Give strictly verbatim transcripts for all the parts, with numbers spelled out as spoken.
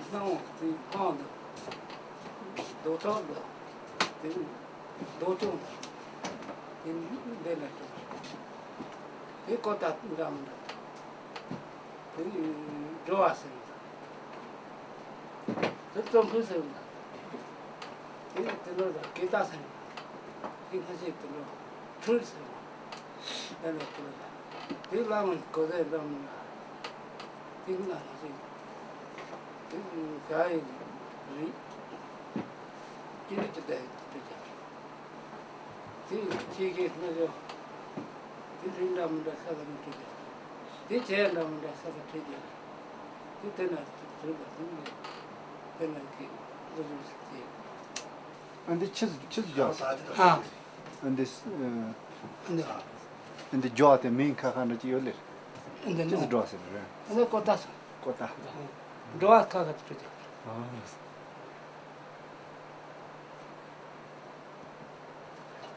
སྣང་བ་དེ་སྣང་འདུག་རྡོ་ཐོག་འདུག་དེ་རྡོ་ཅུང་འདུག་དེ་འདི་ལ་འདུག་དེ་ཀོ་ཏ་འདྲ་མི་འདྲ་འདུག་དེ་འགྲོ་བ་ཟེར་འདུག་དེ་རྩོམ་ཕུད་ཟེར་འདུག་དེ་དེ་ལོ་ལ་ཀེ་ཏ་ཟེར་འདུག་དེ་ཁ་ཤས་དེ་ལོ་ཁྲུལ་ཟེར་འདུག་དེ་ལ་དེ་ལ་དེ་བླ་མ་གོ་ཟེར་འདྲ་མི་འདྲ། དེ་ནང་བཞིན་དེ་བྱ་ཡི་རིགས་ཅི་རིགས་ཀྱི་ལྡན་དུ་ཀྱང་། དེ་ཡི་ཆེ་གེ་སྣ་ཞོ། དེ་རིགས་འདྲ་མི་འདྲ་ས་ལ་མི་འཁྲིད་ཀྱང་། དེ་བྱས་འདྲ་མི་འདྲ་ས་ལ་འཁྲིད་ཀྱང་། དེ་དེ་ན་དུ་ལ་དེ་ནི་དེ་ན་གི་བཟོ་བཟོ་ཞིག་བྱས། ཨ་འདི་ཆི་ཟིག་ཆི་ཟིག་ཡོད། ཨ། ཨ་འདི་ཨ་འདི་ཨ་འདི་ཇོ་དེ་མིང་ཁ་ཁ་འདྲ་ཅིག་ཡོད་ལེ། ཨ་འདི་ཅི་ནོ། ཟིག་འགྲོ་ཟེར་རེད། ཨ་འདི་ཀོ་ཏ་སོ། ཀོ་ཏ། འགྲོ་བ་ཁ་ཁ་དུ་ཅིག་ཨ་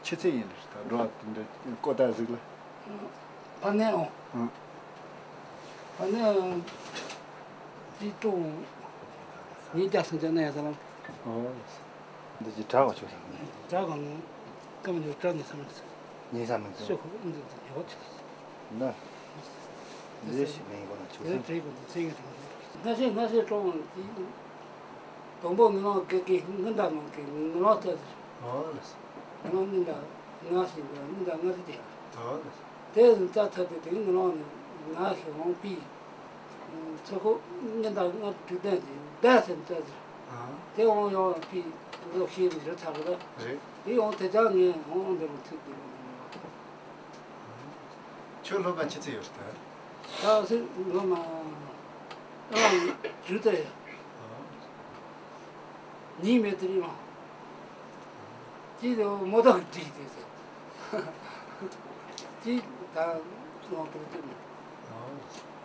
ཆི་ཚེ་ཡིན་ལེ། ད་འགྲོ་བ་དེ་འདྲ་ཀོ་ཏ་ཟིག་ལ། ཕ་ནས་འོང་། ཨ་ཕ་ནས་འོང་། ཅི་ཏུང་ཉིས་བརྒྱ་སུམ་བརྒྱ་ན་ཡ་ས་ལམ། ཨོ། འདི་ཅི་གྲགས་པ་ཆོག་ས་ནི། གྲགས་གང་ནི་སྐམ་ཉོ་གྲགས་ནི་ས་མི་ཚུ། ཉེ་ས་མི་ཚུ། ཤོ་ཁོ་འདི་འདི་ཉོ་ཆུ། ན། འདི་ཞིག་མིན་གོ་ན་ཆུ་དེ་སེམས། བྲིས་གོ་འདི་ཚེ་གི་རིང་། སྣ་ཤེས་སྣ་ཤེས་ཀྲོང་དེ། དང་པོ་ངན་ལོང་གི་གི་ངན་འདྲ་མང་གི་ངན་ལོང་ཐད། ཨོ་ལ། ངན་ལོང་ངན་འདྲ་ང་ཞིག་འདྲ་ངན་འདྲ་ང་རི་དེ། ཨོ་ལ། དེ་ཡིན་ཙ་ཐད་དེ་དེ་ངན་ལོང་ནི་ང་ཞིག་འོང་པི། ཚོ་ཁོ་ཉིན་ལྟར་ང་དུས་གདན་གྱི་བདག་སེམས་བཙལ་ཟེར། ཨ། དེ་འོང་ཡོང་པའི་ལོ་ཤེས་ནི་རི་ཚ་གི་ལ། རེད། དེ་འོང་དེ་ཅང་ངས་འོང་འདི་རུ་ཚིག་འདི་རུ་མི་ཡོང་། ཁྱོད་སློབ་མ་ཆི་ཚེ་ཡོད་ད། ད་སེ་ལོ་མ་ཨང་ཇུ་ཏེ། ཨ། ཉིས་མེད་དེ་རིང་ལ། ཅི་ལོ་མོ་ཏོག་གི་བྲིས་དེ་ཟེར། ཅི་ད་ལོང་དུ་དེ་མེད། ཨ།